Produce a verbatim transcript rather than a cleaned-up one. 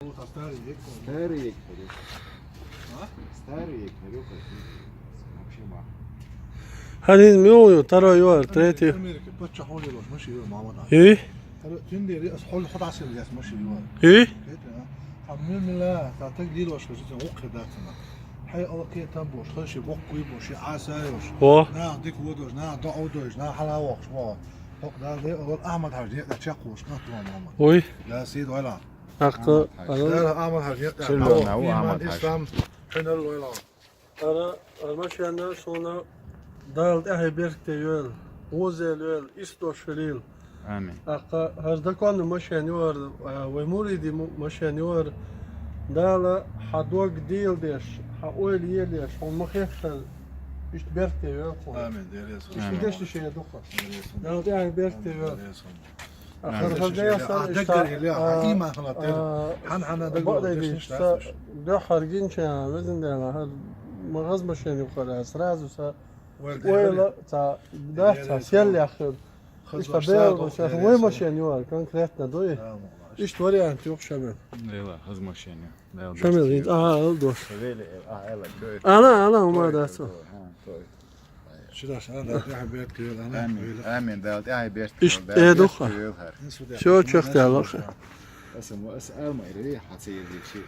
Старый египет. А? Старый египет. Вообще мало. Хьан иза муьлха ю, второй ю, третий. Америка паччахь хьо лелош машин ю, мама да. Хи? Тара тиндери ас хьол хьо дасил яс машин ю. Хи? Хетна. Хьан муьлха, та таг лелош хажи тан укхе датана. Хьай алла ке там бош, хажи боккуй бош, я асайош. О. На дик водош, на да одош, на хьала вохш, во. Хок да де, ол Ахмад хажи, я чакуш, на туан мама. Ой. Да сид вала. ТӀаккха Ахмад Хьажи. Ана Дала Ахмад Хьажи, Шилла тӀаккха нав иман, Ахмад Хьажи. Ислам, хьуьнар лойла. Ара, ара машенна шуна Дала тӀаьхье беркате йойла, гӀозел йойла, исдош хилийла. Амин. ТӀаккха хӀара даконна машен юар, а, вай муриди му-, машен юар. Дала хьа дог дийла деш, хьа ойла ела деш, хьуна ма хехкан, иштта беркате йойла хьуна. Амин, Дела реза. Иштта Амин. Дешна шея дукха. Дела реза. Дала тӀаьхье беркате йойла. Дела реза. Ахар хаза ясар, а, иштта, даггара хила, а, а, иман хила тера. А, хьан-хьана даггара бакъдайди, дешнаш са дацуш. Дуьххьара гинча, везан Дела, хӀара ма хаза машен юкъара, сразу са ойла, ца, да, ца, сел яххар. Иштта бел, са вай машен юар, конкретно, дуй? Иштта вариант юкъ шамел. Дела, хаза машен ю. Шамел, а, ал дош. Вели, а, ала, кой. Ана, ана, ума дацо. Ха, кой. Шидаш, ана, Дала тӀаьхье беркате йойла, ана. Амин. Амин, Дала тӀаьхье беркате йойла. Ишт, э, духа. Всё, чехтала. Аса, аса, алма, ири, хаци, ири, чи.